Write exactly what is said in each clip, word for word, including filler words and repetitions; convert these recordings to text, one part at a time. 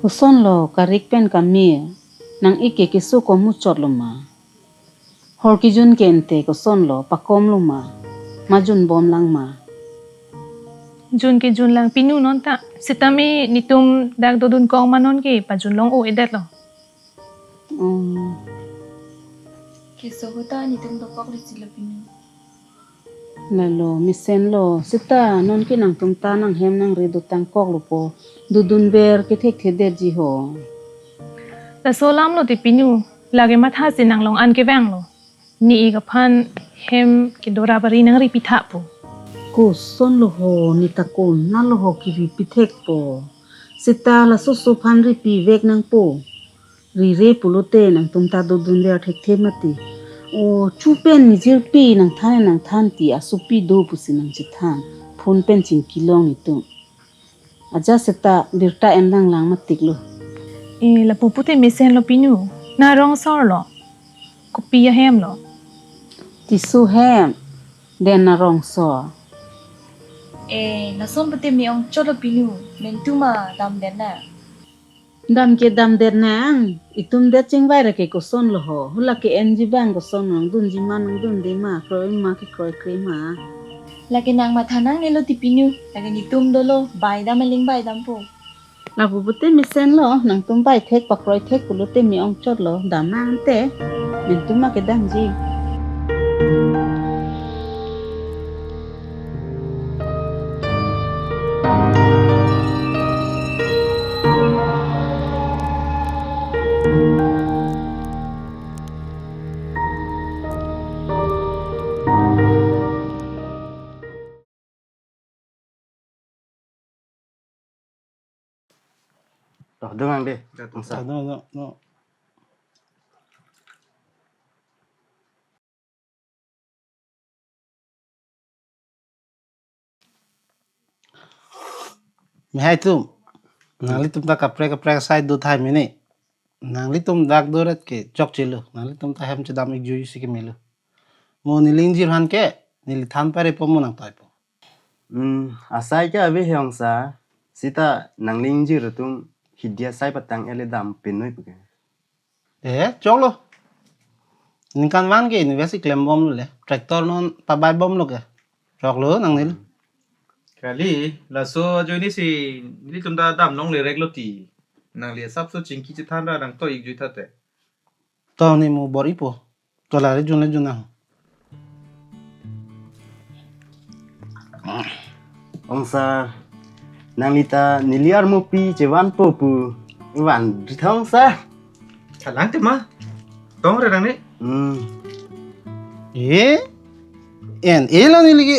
Kosonlo karik pen kamir, nang-ik ke keso komuchotlo ma? Hor kejun ke ente kosonlo, pakomlo ma? Ma junbomlang ma? Jun ke junlang pinu non ta. Sitame netum dak dodunkok ma non ke pajunlong-o-edetlo. Hmm. Keso ahut ta netum dokok lesi lo pinu. Lalo, mesenlo. Sita, non ke nangtum ta nanghem nangri dotangkoklo po. Dodunver kethekthe detji ho. Laso alamlo ti pinu, lake matha si nanglong-an kevanglo. Ne-ik aphan hem kedora bari nangri pitha po. Kosonlo ho, ne ta konatlo ho kiri pithek po. Sita laso oso aphan ri pivek nangpo. Rire pulote nangtum ta dodunver thekthe mati. O, chu pen nejirpi nangthan nangthan ti asopi do pusi nangchethan. Phone pen chingkilong netum. Ajat seta birta endang lang matiklo. E, lapu pute mesenlo pinu. Na rongsorlo? Kopi ahemlo? Tisu hem. Den na rongsor. E, lason pute me-ongchotlo pinu. Mentu ma damdet na? Dam ke damdet nang, itum det chingvai ra ke kosonlo ho, hala ke enji bang koson nangdunji ma nangdunde ma, kroi ma ke kroikre ma. Lake nang matha nangnelo ti pinu, lake netum dolo, bai dam aling bai dampo. Lapu pute mesenlo, nangtum bai thek pakroi thek pulote me-ongchotlo, dam nang ante, mentu ma kedamji. Toh, dong ang deh. Ya, toh. Angsa. Toh, toh, toh, toh. Mehai atum. Nanglitum ta kaprek kaprek asai do thai mene. Nanglitum dak doret ke chokchelo. Nanglitum ta hem chedam-ik juice ke melo. Mo neli ingjir aphan ke, neli than pare po mo nangtoipo. Hmm, asai ke ave he angsa, sita nangli ingjir atum hidi asai patang ele dam penoi puke. Eh, choklo. Ningkan van ke invest klembomlo le. Tractor non pabaibomlo ke. Choklo nangnil. Kali, laso ajoine si nelitum ta damlongle reklo ti. Nangli asapso chingki chethan ra nangtoi-ik jui thate. To ne mo bor-ipo. To la re jun le jun nang. Angsa, nangli ta neli armopi chevanpo pu. Van ri thong sa. Kalang tema. Tong re nang ne. Hmm. Eh? En, elo neli ke.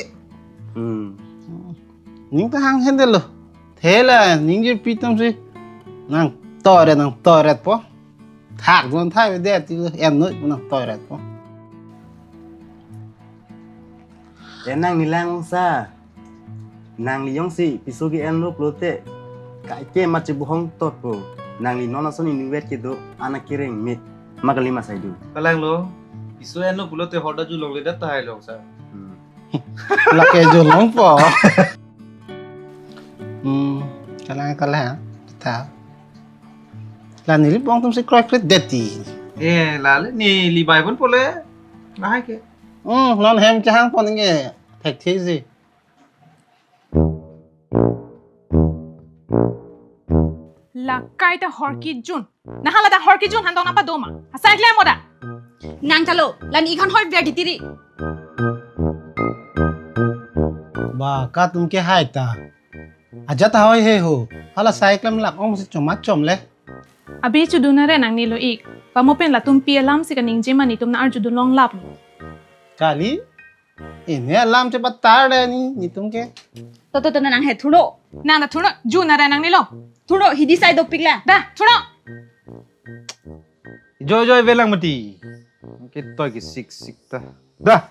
Hmm. Ning ta hang hendel lo. Thela, ning je pitam si. Nangtoiret, nangtoiret po. Thak don thai ve det ti lo. En noi nangtoiret po. En nangnilang sa. Nangli jongsi piso ke-enlo pulote. Kaike ma chebohong tot po. Nangli non ason inutvet kedo anak kereng mit. Ma kali ma sai do. Kalanglo. Piso enlo pulote horda julongle det tahai lo sa. Hmm. Lake julongpo. Hmm, kalang kalang. Ta. La neli bong atum si kroikre det ti. Eh, la le neli bai ponpo le. Lahai ke. Hmm, non hem chehangpon ke. Thekthesi. Lakai ta hor kejun. Nahang la ta hor kejun han tong nangpado ma? Asai klem mo da. Nang ta lo, la ne-ik aphan hoi ver di tiri. Ba, ka atum ke hai ta. Ajat ta hoi he ho. Hala sai klem lak-ong si chom ma chom le. Abi chudun are nangnelo ik. Pamo pen latum pi alam si kaningje ma netum nang-arjudun longlap. Kali? Ini alam chepatar le ni, netum ke. To, to, to, nang he thuro. Nang ta thuro, jun are nangnelo. Thuro, hidi sai dopik la. Da, thuro. Joi, joi, velang mati. Ke toi ke sik, sik ta. Da.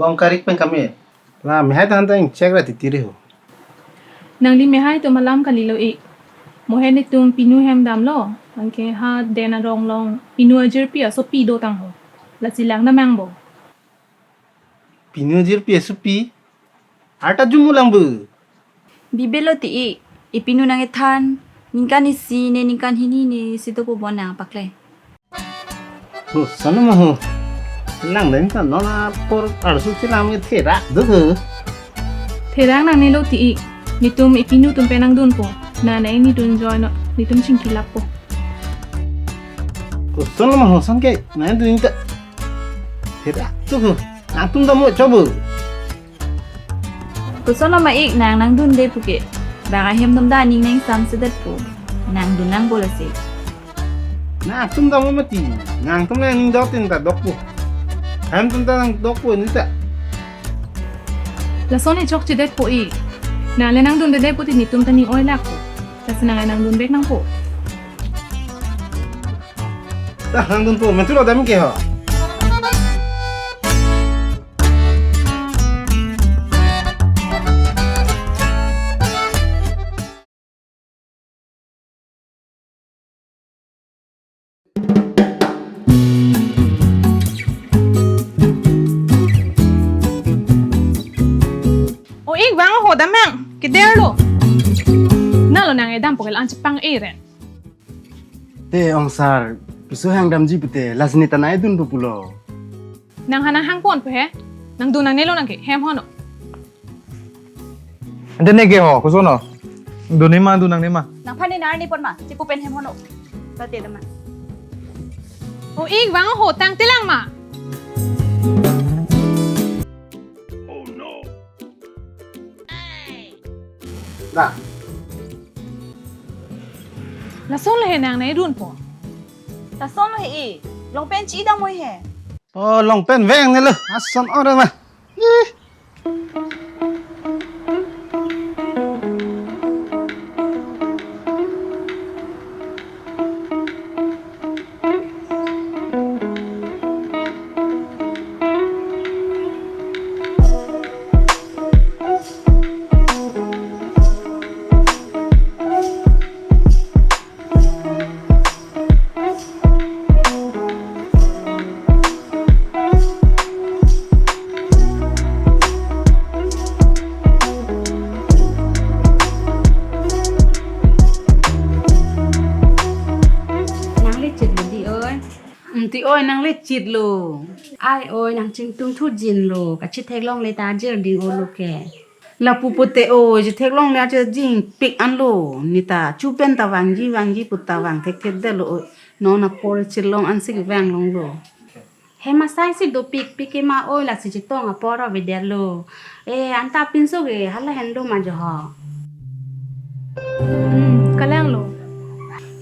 Bong karik pen kami. La mehai ta han ta ingchek ra titi re ho. Nangli mehai atum alam kalilo ik. Mohen itum pinu hem damlo. Anke ha den arong along pinu ajirpi asopi dotang ho. Lasi lang damnang bo. Pinu ajirpi asopi? Arta jumu lang bu. Bibelo ti ik. Ipinu nangkethan. Ningkan isi ne ningkan hini ne si dopo bonang pakle. Ho, sono ma ho. Lang den ta non apor arsu chelang ke therak do ho. Therak nangnelo ti ik. Netum ipinu atum pen nangdunpo. Nang nangni dun join non. Netum chingki lappo. Ho, sono ma ho, son ke nangdun ta. Therak do ho. Nangtum ta mo chobo. Koson lo ma ik nang nangdunde puke. Bang ahem atum ta aning nangsamsedet po. Nangdun nang bola si. Nangtum ta mo mati. Nangtum nangning dok tin ta dokpo. Hem atum ta nang dokpo ni ta. Lason e chokchedet po ik. Nang le nangdunde pu ti netum ta ning oi lakpo. Lasi nang nangdun bek nangpo. Ta nangdunpo, mantu lo dam ke ho. O ik vang ho damnang, keder lo. Nalo nang edam pokel an chepang eren. Te ong sar, piso hang damji pute, lasi ne ta nangdunpo pulo. Nang ha nang hangpon pe he? Nangdun nangnelo nang ke, hem hono. Ante ne ke ho, koson ho? Dun ne ma, dun nangne ma. Nangphan ne nar ne pon ma, chepu pen hem hono. Ba te dama. O ik vang ho tangte lang ma. Da. Lason lo he nang nangdunpo. Lason lo he i. Long pen chi dam oi he. O, long pen veng ne lo. Ason ore ma. Ih. Nang le chit lo di oi. Um, ti oi nang le chit lo. Ai oi nang chingtung thu jin lo. Kachetheklongle ta jir ding o lo ke. Lapu pute oi chetheklongle ache jingpik an lo. Ne ta chu pen ta vangji vangji pu ta vang thekthedetlo oi. Non apor chelong an si vang longlo. Hem asai si dopikpik ke ma oi, lasi chetong apor avedetlo. E, anta pinso ke hala hendo ma jo ho. Hmm, kalang lo.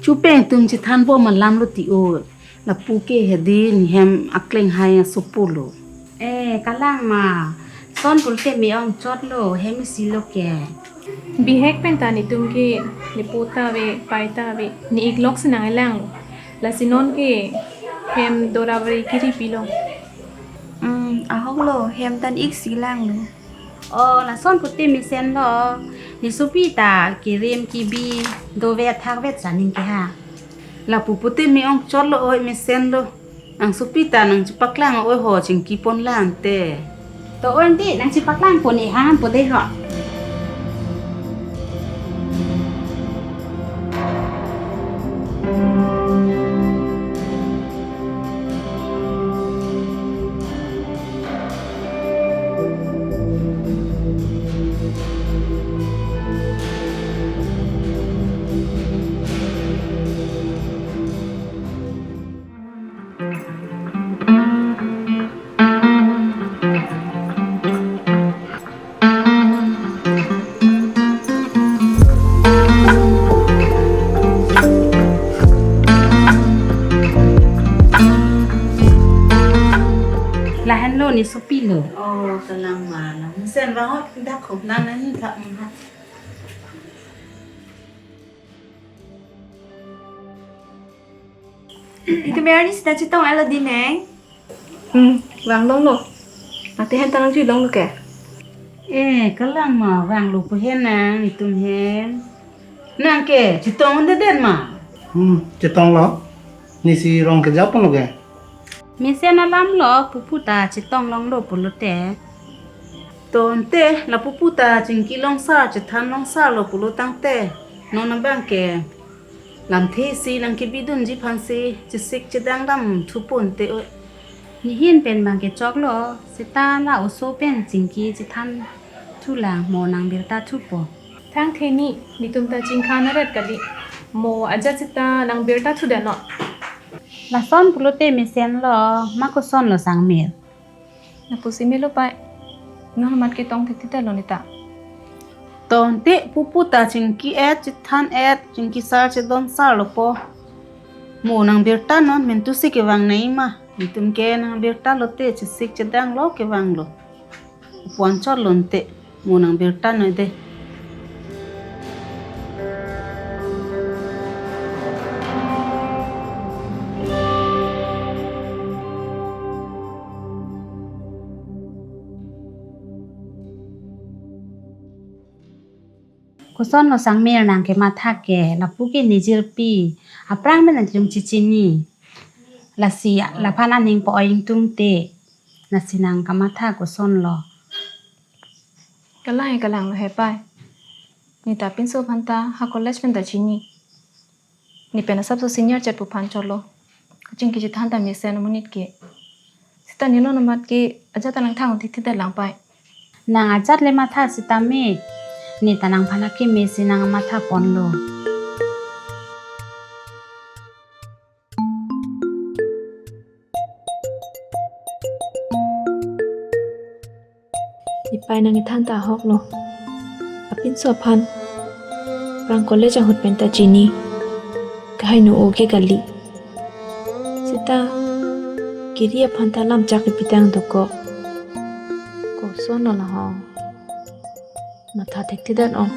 Chu pen tum chethanpo ma lam lo ti oi. Lapu ke hedi ne hem akleng hai asopo lo. E, kalang ma. Son pulote me-ong chot lo, hem isi lo ke. Bihek pen ta netum ke, nepo ta ave, pai ta ave, ne ik lok si nang elang lo. Lasi non ke hem dora bari kiri pilo. Hmm, ahok lo, hem ta ne ik si lang lo. O, lason pulote mesen lo. Ne sopi ta kirim kibi dovet thakvet sa ning ke ha. Lapu pulote me-ong chot lo oi, mesen lo. Nang sopi ta nang chepaklang oi ho, chingki pon lang te. To oi aunty, nang chepaklang pon e, ham po de ho. Lahenlo, ne sopi lo. Oh, kalang ma, lang. Sen ba hot dak ko, nan nan ni thak mun ha. Ike merni sita chetong alo di neng. Hmm, vang longlo. Ate hem ta nangji longlo ke. Eh, kalang ma vanglo pu hen nang itum hem. Nang ke chetong un'edet ma? Hmm, chetonglo. Nesi rong kejapon lo ke. Mesen alam lo pupu ta chetong longlo pulote. Tangte la pupu ta chingki longsar chethan longsarlo pulo tangte. Non abang ke lamthe si nang kebidunji aphansi chesik chedang dam thuponte o. Nehin pen bang ke choklo, seta la oso pen chingki chethan thulang mo nang birta thupo. Thangtheni, netum ta chingkhan aret kali. Mo ajat seta nang birta thu dano. Lason pulote mesenlo, ma kosonlo sangmir. Napu si melo pai. Non mat ke tong thekthedetlo neta. Tangte pupu ta chingki et, chethan et, chingki sar chedon sarlo po. Mo nang birta non mentu si kevang nai ma. Netum ke nang birta lote chesik chedanglo kevanglo. Puan chotlo nte. Mo nang birta noi de. Kosonlo sangmir nang kematha ke, lapu ke nejirpi, aphrang pen atum chechini. Lasi laphan aning po-oi ingtungte, lasi nang kamatha kosonlo. Kalang he, kalang lo he pai. Neta pinso aphan ta ha college pen ta chini. Ne pen asapso senior chet pu aphan cholo. Kachingki chethan ta mesen amonit ke. Seta ne non amat ke ajat ta nang thang thekthedet lang pai. Nang ajat le matha sitame. Neta nangphan akeme si nang matha ponlo. Nepai nang kethan ta ahoklo. Apinso aphan. Aphrang college ahut pen ta chini. Kahai no oke kali. Seta kiri aphan ta lam chak ipi tang dokok. Kosonlo la ho. Matha thekthedet ong.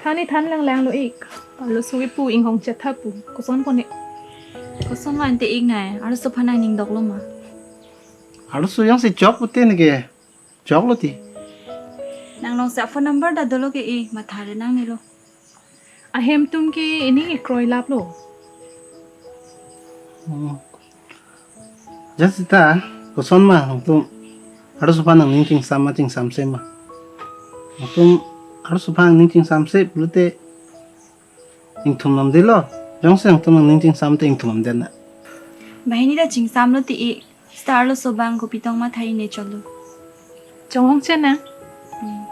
Thani than lang lang lo ik. Arloso kepu inghong chetha pu. Koson pone. Koson lo ante ik nai. Arloso aphan nang ning doklo ma? Arloso jongsi chok pute ne ke. Choklo ti. Nang long sa phone number ta dolo ke ik, matha le nangnelo. Ahem atum ke ining ikroi laplo. Hmm. Jat seta, koson ma, nangtum arloso aphan nangning chingsam ma chingsamse ma. Nangtum arloso aphan nangning chingsamse pulote ingthum namdelo. Jongsi nangtum nangning chingsam te ingthum namdet na. Banghini ta chingsamlo ti ik, seta arloso abang kopi tong matha-i ne cholo. Chonghong chen na. Hmm.